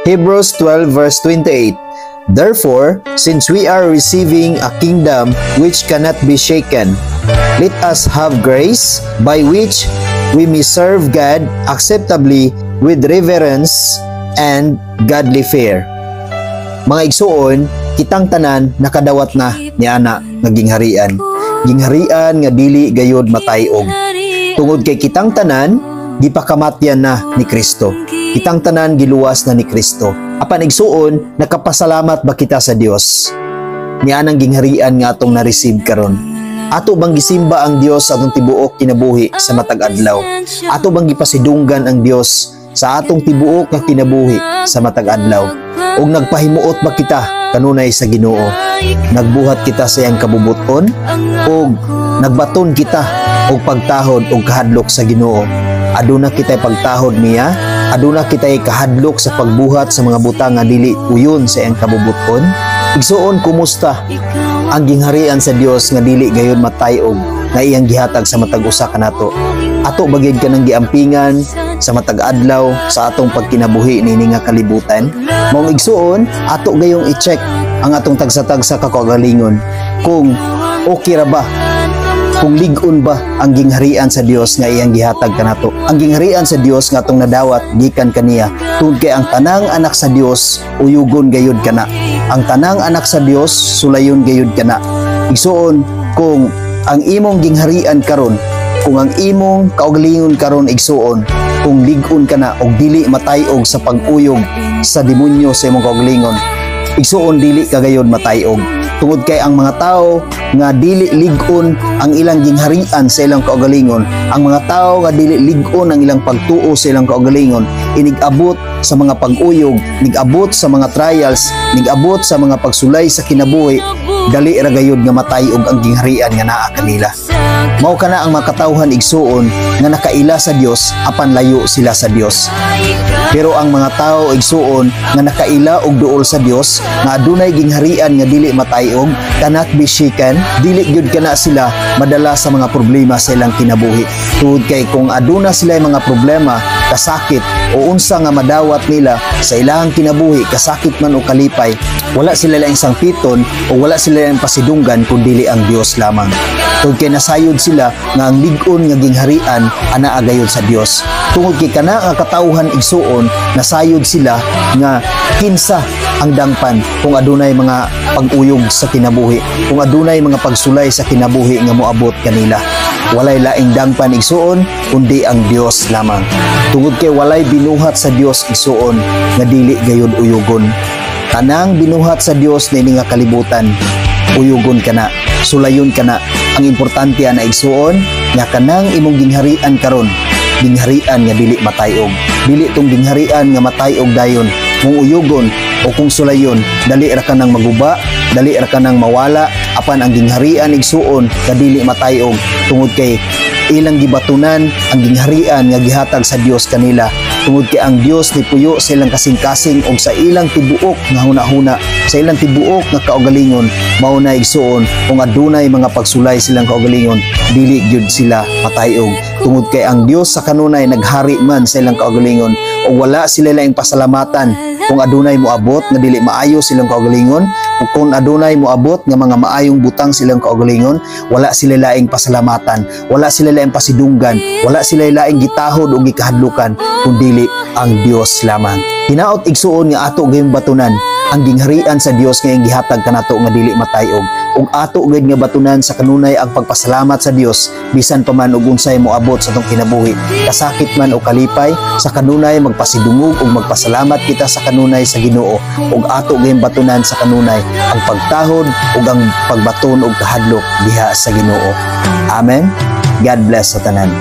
Hebrews 12 verse 28. "Therefore, since we are receiving a kingdom which cannot be shaken, let us have grace by which we may serve God acceptably with reverence and godly fear." Mga igsuon, kitang tanan nakadawat na niana nga gingharian. Gingharian nga dili gayod matayog. Tungod kay kitang tanan gipakamatyan na ni Kristo. Kitang tanan giluwas na ni Kristo. Apan igsuon, nakapasalamat ba kita sa Dios nianang gingharian nga atong na-receive karon? Ato bang gisimba ang Dios sa atong tibuok kinabuhi sa matag adlaw? Ato bang gipasidunggan ang Dios sa atong tibuok nga kinabuhi sa matag adlaw? Ug nagpahimuot ba kita kanunay sa Ginoo? Nagbuhat kita sa iyang kabubuton ug nagbaton kita og pagtahod og kahadlok sa Ginoo? Aduna kita'y pagtahod niya? Aduna kita'y kahadlok sa pagbuhat sa mga butang nga dili uyon sa iyang kabubuton? Igsuon, kumusta ang gingharian sa Dios nga dili gayud matayog nga iyang gihatag sa matag usa kanato? Ato ba gyud kanang giampingan sa matag adlaw sa atong pagkinabuhi niini nga kalibutan? Maong igsuon, ato gayong i-check ang atong tagsa-tagsa ka kaugalingon kung okay ra ba, kung lig-on ba ang gingharian sa Dios nga iyang gihatag kanato. Ang gingharian sa Dios nga atong nadawat gikan kaniya, tungod kay ang tanang anak sa Dios uyugon gayud kana. Ang tanang anak sa Dios sulayon gayud kana. Igsuon, kung ang imong gingharian karon, kung ang imong kaugalingon karon, igsuon, kung lig-on kana og dili matayog sa pag-uyog sa demonyo sa imong kaugalingon, igsuon, dili ka gayod matayog. Tungod kay ang mga tao nga dili lig-on ang ilang gingharian sa ilang kaugalingon, ang mga tao nga dili lig-on ang ilang pagtuo sa ilang kaugalingon, inig-abot sa mga pag-uyog, nig-abot sa mga trials, nig-abot sa mga pagsulay sa kinabuhi, dali ra gayud nga matayog ang gingharian nga naa kanila. Mao kana ang mga katawhan, igsuon, nga nakaila sa Dios apan layo sila sa Dios. Pero ang mga tao, igsuon, nga nakaila og duol sa Dios, nga adunay gingharian nga dili matayog, cannot be shaken, dili gyud kana sila madala sa mga problema sa ilang kinabuhi. Tungod kay kung aduna sila mga problema, kasakit o unsa nga madawat nila sa ilang kinabuhi, kasakit man o kalipay, wala sila laing sangpiton o wala sila laing pasidunggan kun dili ang Dios lamang. Tungod kay nasayod sila nga ang lig-on nga gingharian anaa gayud sa Dios. Tungod kay kana nga katawhan, igsuon, nasayod sila nga kinsa ang dangpan kung adunay mga pag-uyog sa kinabuhi, kung adunay mga pagsulay sa kinabuhi nga moabot kanila. Walay laing dangpan, igsuon, kundi ang Dios lamang. Tungod kay walay binuhat sa Dios, igsuon, nga dili gayud uyugon. Tanang binuhat sa Dios niini nga kalibutan, uyugon kana, sulayon kana. Ang importante ana, igsuon, nga kanang imong gingharian karon, gingharian nga dili matayog. Dili tong gingharian nga matayog dayon. Kung uyugon o kung sulayon, dali ra ka nang maguba, dali ra ka nang mawala, apan ang gingharian, igsuon, nga dili matayog tungod kay ilang gibatunan ang gingharian nga gihatag sa Dios kanila, tungod kay ang Dios nipuyo sa ilang kasing-kasing ug sa ilang tibuok nga hunahuna, sa ilang tibuok nga kaugalingon. Mao na, igsuon, kung adunay mga pagsulay silang kaugalingon, dili gyud sila matayog tungod kay ang Dios sa kanunay naghari man sa ilang kaugalingon ug wala sila laing pasalamatan kung adunay moabot nga dili maayo silang kaugalingon ug kung adunay moabot nga mga maayong butang silang kaugalingon. Wala sila laing pasalamatan, wala sila laing pasidunggan, wala sila laing gitahod o gikahadlukan kun dili ang Dios lamang. Hinaot, igsuon, nga ato gayong batunan ang gingharian sa Dios nga iyang gihatag kanato nga dili matayog ug ato gayud nga batunan sa kanunay ang pagpasalamat sa Dios bisan pa man og unsay moabot sa atong kinabuhi, kasakit man o kalipay. Sa kanunay magpasidungog ug magpasalamat kita sa kanunay sa Ginoo ug ato gayong batunan sa kanunay ang pagtahod ug ang pagbaton og kahadlok diha sa Ginoo. Amen. God bless sa tanan.